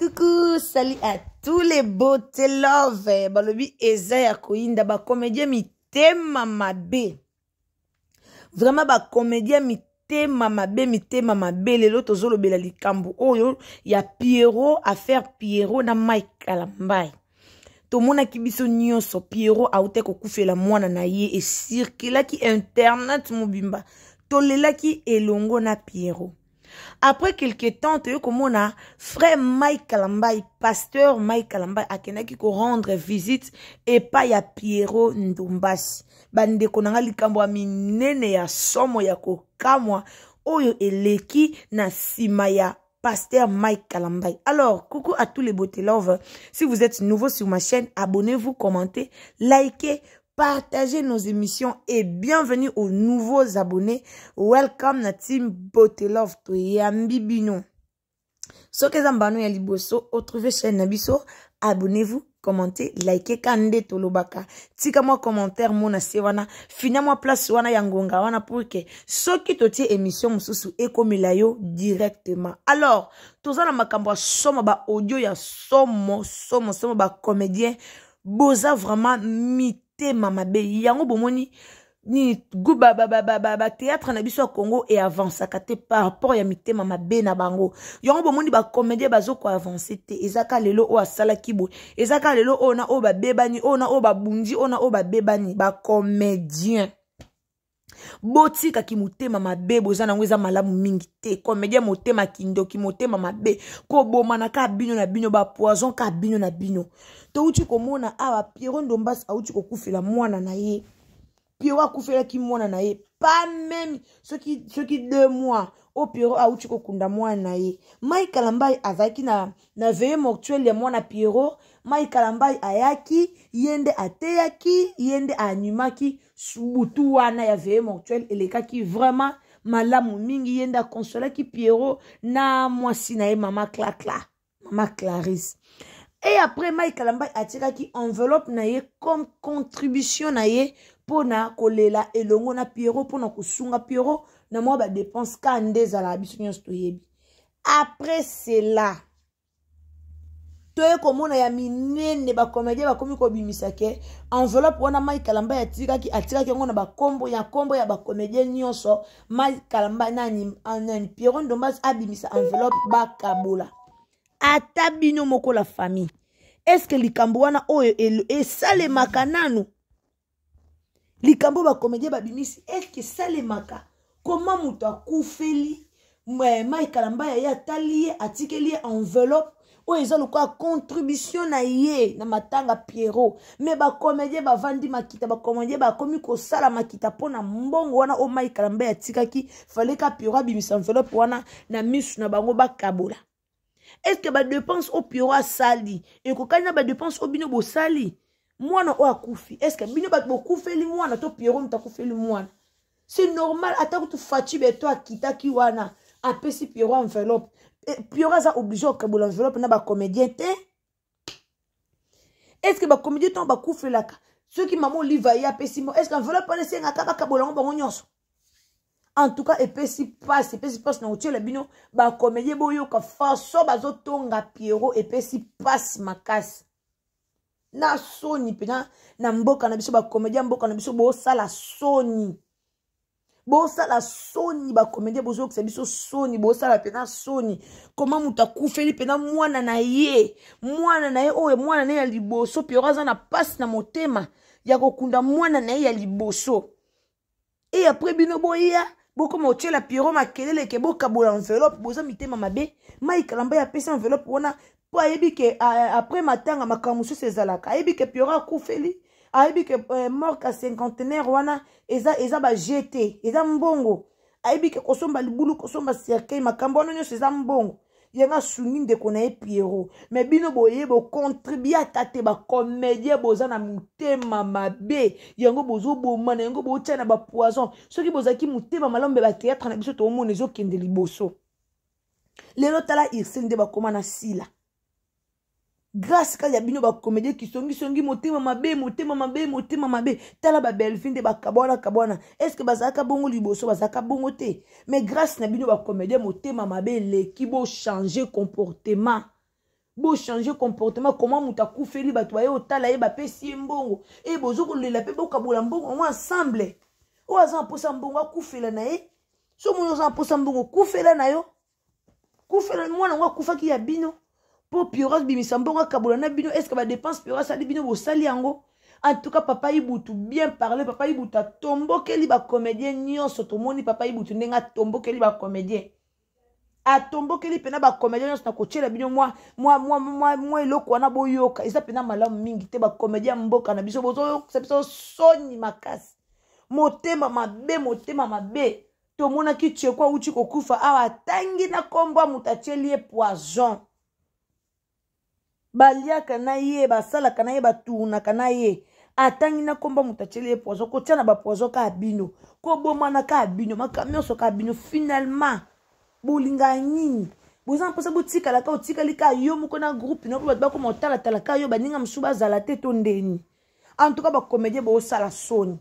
Coucou, salut à tous les beautés love. Balobi eza ya koyinda ba comédien mitema mabe. Vraiment ba comédien mitema mabe mitema mabe lelo tozolobela likambo oyo ya Pierrot affaire Pierrot na Mike Kalambay. Tomonaki biso nyonso Pierrot auta kokufela mwana na ye esirkelaki internet mobimba. Tolelaki elongo na Pierrot. Après quelque temps, toye komona frère Mike Kalambay, pasteur Mike Kalambay akendaki ko rendre visite epai ya Pierrot Ndombasi. Bandeko na nga likambo ya minene ya somo ya kokamwa oyo eleki na nsima ya pasteur Mike Kalambay. Alors, coucou à tous les beautés love. Si vous êtes nouveau sur ma chaîne, abonnez-vous, commentez, likez, partagez nos émissions et bienvenue aux nouveaux abonnés. Welcome na team Beauté Love toyambi bino. Soki eza mbano ya liboso, retrouver chaîne na biso, abonnez-vous, commentez, likez ka nde tolobaka. Tika mwa commentaire mona se wana, fina mwa place wana ya ngonga wana pour que soki totie émission mosusu ekomela yo directement. Alors, toza na makambo ya somo ba audio ya somo somo somo ba comédien boza vraiment mitema mabe yango bomoni nini ba, ba, ba, ba, ba, ba théâtre na biso ya Congo e avansaka te par rapport ya mitema mabe na bango. Yango bomoni ba comédien bazo ko avancer te. Ezaka lelo oyo asalaki boye, ezaka lelo oyo na oyo babebani, oyo na oyo babundi, oyo na oyo babebani. Ba comédien botikaki motema mabe boza nango eza malamu mingi te. Comédien motema kindoki, motema mabe, kobomana ka bino na bino, ba poison ka bino na bino. Touti komona awa Pierrot Ndombasi auti kokufela mwana na ye. Pierrot akufelaki mwana na ye pas même soki soki 2 mois o Pierrot auti kokunda mwana na ye. Mike Kalambay azalaki na veillée mortuaire ya mwana Pierrot. Mike Kalambay ayaki, ye nde ateyaki, ye nde animaki butu wana ya veillée mortuaire elekaki vraiment malamu mingi. Ye nde akonsolaki Pierrot na mwasi na ye mama Clacla, mama Clarisse. Et après Mike Kalambay atikaki enveloppe na ye comme contribution na ye mpona kolela elongo na Pierrot, mpona kosunga Pierrot na mwa ba dépense ka nde ezalaka biso nyonso toyebi. Après cela toye komona ya minene ba comédien bakomi kobimisa ke enveloppe wana Mike Kalambay atikaki yango na bakombo ya kombo ya ba comédien nyonso. Mike Kalambay nani, nani Pierrot Ndombasi abimisa enveloppe bakabola ata bino moko la famille. Est-ce que likambo wana oyo esalemaka nanu? Likambo ba comédien babimisi, est-ce que esalemaka? Comment moto akufeli Mike Kalambay ye atali ye atikeli ye enveloppe oyo eza lokola contribution na ye na matanga Pierrot? Mais ba comédien bavandi makita, ba comédien bakomi kosala makita mpona mbongo wana oyo Mike Kalambay atikaki. Fallait ka Pierrot abimisa enveloppe wana na misu na bango bakabola. Est-ce que ba dépense oyo Pierrot asali ekokani na ba dépense oyo bino bosali? Mwana oyo akufi, est-ce que bino bato bokufeli mwana to Pierrot moto akufeli mwana? C'est normal. Ata kutu Faci Beto akitaki wana apesi Pierrot enveloppe, Pierrot aza obligé okabola enveloppe na ba comédien te. Est-ce que ba comédien ntango bakufelaka, soki mama Olive aye apesi mo, est-ce que enveloppe wana esengaka bakabola yango bango nyonso? En tout cas epesi mpasi, epesi mpasi na kotiela bino ba comédien boyoka façon bazotonga Pierrot, epesi mpasi makasi na soni mpena na mboka na biso. Ba comédien mboka na biso bosala soni, bosala soni. Ba comédien bozokisa biso soni, bosala mpena soni. Koma moto akufeli mpena mwana na ye, mwana na ye oyo mwana na ye ya liboso. Pierrot aza na mpasi na motema ya kokunda mwana na ye ya liboso. Et après bino boya bokoma otiela Pierrot makelele ke bokabola enveloppe. Boza mitema mabe. Mike Kalambay apesi enveloppe wana mpo ayebi ke après matanga makambo mosusu ezalaka. Ayebi ke Pierrot akufeli, ayebi ke morgue ya cinquantenaire wana eza ba gt, eza mbongo. Ayebi ke kosomba libulu, kosomba cercueil, makambo wana nyonso eza mbongo. Yango asungi ndeko na ye Pierrot. Mais bino boye bocontribue ata te. Ba comédien boza na motema mabe, yango bozobomana, yango botia na ba poison. Soki bozalaki motema malamu, mbe ba théâtre na biso toomona ezokende liboso lelo. Tala Ursule nde bakóma na sila grâce kaka ya bino ba comédien kisongisongi, motema mabe, motema mabe, motema mabe. Tala babelvi nde bakabwana kabwana. Est-ce bazalaka bongo liboso? Bazalaka bongo te. Mais grâce na bino ba comédien motema mabe eleki. Bochange comportement. Bochange comportement. Comment moto akufeli, bato baye otala ye, bapesi ye mbongo, e bozo kolela mpe bokabola mbongo yango ensemble. Oyo aza na mposa mbongo, akufela na ye. So moni oza na mposa mbongo, kufela na yo, kufela mwana yango akufaki ya bino. Mpo Piero abimisa mbongo akabola na bino, est-ce badepense Piero asali, bino bosali yango? En tout cas, papa Ibutu, bien parlé. Papa Ibutu atombokeli bacomédien nyonso. Tomoni papa Ibutu ndenge atombokeli bacomédien, atombokeli mpena bacomédien nyonso. Na kotiela bino mwa mwa mwa mwa mwa eloko wana, boyoka. Eza mpena malamu mingi te. Bacomédien ya mboka na biso, bozoyokisa biso soni makasi. Motema mabe, motema mabe. Tomonaki Tsheko awuti kokufa awa, atangi na nkombo ya moto atieli ye poison. Baliaka na ye, basalaka na ye, batournaka na ye, atangi na nkombo moto atieli ye poison. Kotia na bapoison kaka bino, kobomana kaka bino, makambo nyonso kaka bino. Finalement bolingaka nini? Boza na mposa botikala kaka, otikali kaka yo moko na groupe na, bato bakoma otalatala kaka yo, baninga mosusu bazala te to ndeni? En tout cas, bacomédien bosala soni,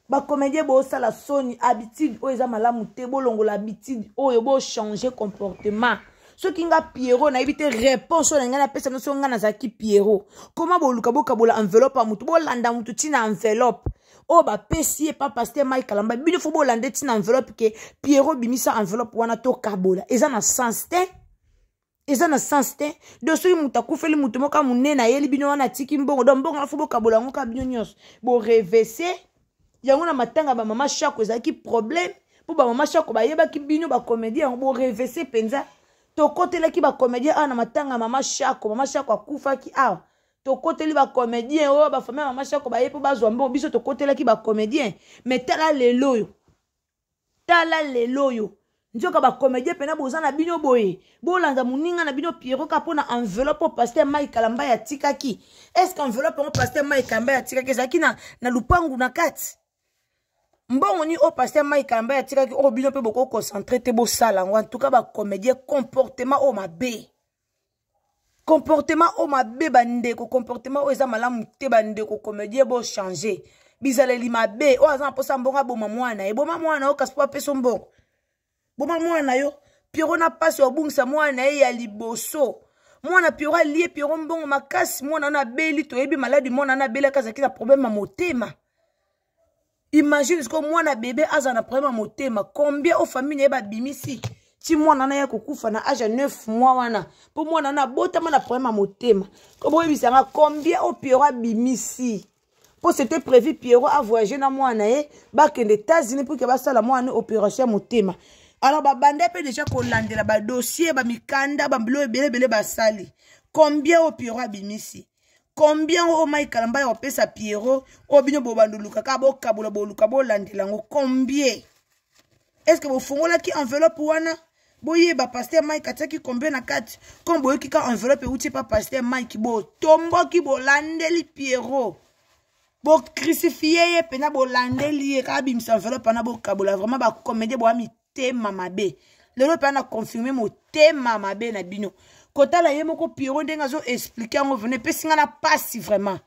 bacomédien bosala soni. Habitude oyo eza malamu te. Bolongola habitude oyo, bochange comportement. Soki nga Pierrot, nayebi te réponse oyo na ngai napesa bino. Soki nga nazalaki Pierrot, koma boluka bokabola enveloppe ya motu, bolanda motu ntina enveloppe oyo bapesi ye pa pasteur Mike Kalamba, bino fo bolanda ntina enveloppe ke Pierrot bimisa enveloppe wana tokabola. Eza na sens te, eza na sens te. Donc soki moto akufeli, moto moko monene ayeli bino wana, atiki mbongo, donc mbongo wana fo bokabola yango kaka bino nyonso. Borevese yango na matanga bamama Shako, ezalaki problème mpo bamama Shako bayebaki bino bacomédien yango. Borevese mpenza. Tokotelaki bacomédien awa na matanga ya mama Shako. Mama Shako akufaki awa, tokoteli bacomédien oyo, bafamille ya mama Shako baye mpo bazwa mbongo. Biso tokotelaki bacomédien, mais tala lelo oyo, tala lelo oyo, nzoka bacomédien mpena boza na bino boye. Bolanda moninga na bino Pierrot kaka mpona enveloppe oyo pasteur Mike Kalamba atikaki. Est ce que enveloppe yango pasteur Mike Kalamba atikaki ezalaki na lupangu na kati? Mbongo nini oyo pasteur Mike Kalamba atikaki oyo bino mpe bokoconcentre te bosala yango? En tout cas, bacomédien, comportement oyo mabe, comportement oyo mabe, bandeko, comportement oyo eza malamu te. Bandeko comédien, bochange bizaleli mabe. Oyo aza na mposa mbongo, aboma mwana ye. Boma mwana oyo kasi mpo apesa mbongo. Boma mwana yo. Pierrot na mpasi obungisa mwana ye ya liboso. Mwana Pierrot alie Pierrot mbongo makasi. Mwana wana abeli, toyebi maladi mwana wana abelaki, azalaki na problème ya motema. Imagine sikoyo mwana bebe aza na problème ya motema, combien o famille na ye babimisi ti mwana wana ya kokufa na age ya 9 mois wana, mpo mwana wana abotama na problème ya motema. Ko boyebisanga combien o Pierrot abimisi, mpo c'était prévu Pierrot avoyage na mwana ye, bakende États-Unis pour ke basala mwana opération ya motema. Alors babanda mpe déjà kolandela badossier, bamikanda, babilo ebele ebele basali. Combien oyo Pierrot abimisi? Combien oyo Mike Kalamba ya kopesa Pierrot, oyo bino bobandoluka kaka bokabola, boluka bolandela yango combien? Est ce que bofungolaki enveloppe wana, boyeba pasteur Mike atiaki combien na kati? Comme boyoki ka enveloppe euti pa pasteur Mike, botomboki, bolandeli Pierrot, bocrucifie ye mpena, bolandeli ye kaka bimisa enveloppe wana bokabola. Vraiment, bacomédien boya mitema mabe. Lelo mpe na confirme motema mabe na bino. Kotala ye moko Pierrot ndenge azo explique yango, vraiment epesi nga na pasi, vraiment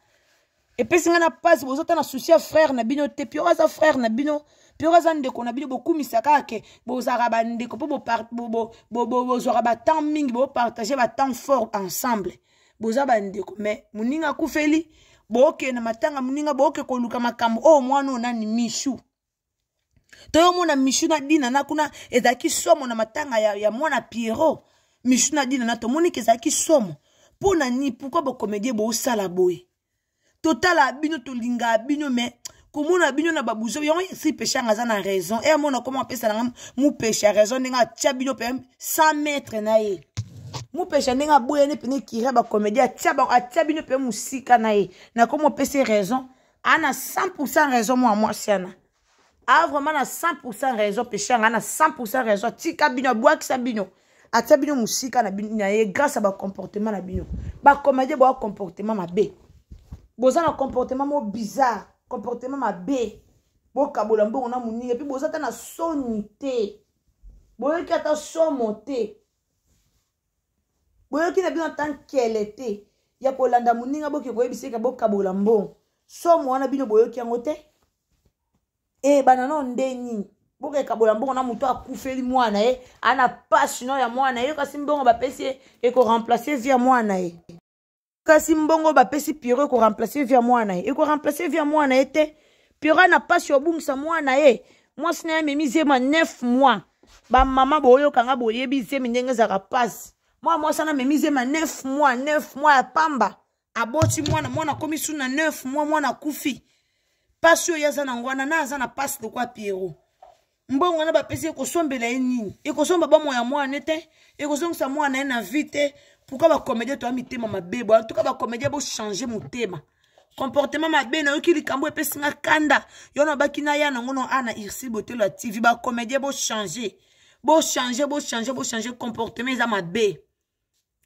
epesi nga na pasi. Bozota na souci ya frère na bino te. Pierrot aza frère na bino, Pierrot aza ndeko na bino. Bokumisa kaka ke bozalaka bandeko mpo bozwaka batemps mingi, bopartage batemps fort ensemble, boza bandeko. Mais moninga akufeli, bookende matanga moninga, booke koluka makambo oyo mwana oyo nani, Mishu. Toyomona Mishu na Dina na kuna, ezalaki somo na matanga ya mwana Pierrot. Mishu na Dina na, tomoniki ezalaki somo. Mpo na nini? Pourquoi bocomédien bosala boye? Totala bino, tolingaka bino, mais komona bino na babuzo yango. Si Peshanga aza na raison, e amona koma apesa nanga Mupesha raison ndenge atia bino mpe 100 mètre na ye. Mupesha ndenge aboyani pene kira bacomédien, atia bino mpe mosika na ye. Nakoma opesa raison, ana 100 raison. Mwa mwasi ana a vraiment na 100 raison. Peshanga ana 100 raison. Atika bino, abwakisa bino, atia bino mosika na ye grâce à bacomportement na bino. Bacomédien boya comportement mabe, boza na comportement mo bizarre, comportement mabe. Bokabola mbongo na moninga, et puis boza ata na soni te, boyoki ata somo te, boyoki na bino ata nkele te ya kolanda moninga, boke koyebisa eka bokabola mbongo. Somo wana bino boyoki yango te. Eyebana nao nde nini? Bokekabola mbongo na moto akufeli mwana ye, ana pasi no ya mwana ye, kasi mbongo bapesi ye ekoremplace vie ya mwana ye. Kasi mbongo bapesi Pierrot ekoremplace vie ya mwana ye, ekoremplace vie ya mwana ye te. Pierrot ana pasi obungisa mwana ye, mwasi na ye amemi zema 9 mois. Bamama boyokanga, boyebi zemi ndenge ezalaka pasi. Mwana mwasi ana amemi zema 9 mois, 9 mois ya pamba, aboti mwana, mwana akomi su na 9 mois, mwana akufi. Pasi oyo aza nango wana, na aza na pasi lokwa Pierrot. Mbongo wana bapesi ekosombela ye nini? Ekosomba bomoi ya mwana te, ekozongisa mwana ye na vie te. Pourquoi bacomédien toya mitema mabe boye? En tout cas bacomédien, bochange motema, comportement mabe. Nayoki likambo epesi nga kanda, yo nabaki na ya nango no a na Irsi Botelo ya TV. Bacomédien, bochange, bochange, bochange, bochange comportement. Eza mabe,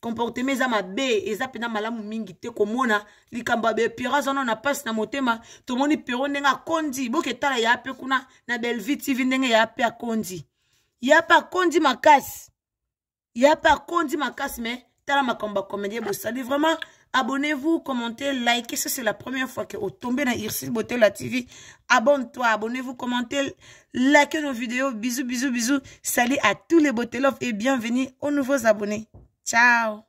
comportement eza mabe, eza mpenza malamu mingi te. Komona likambo ya Pierrot aza nano na mpasi na motema. Tomoni Pierrot ndenge akondi, boketala ya mpe kuna na Bellevue TV ndenge ya mpe akondi, ya mpe akondi makasi, ya mpe akondi makasi. Mais tala makambo ya comédien bosali. Vraiment, abonnez-vous, commentez, likez. Ça, c'est la première fois que otombe na Irsil Botela TV, abonne-toi, abonnez-vous, commentez, likez nos vidéos. Bisous, bisous, bisous. Salut à tous les Botelov et bienvenue aux nouveaux abonnés. Ciao.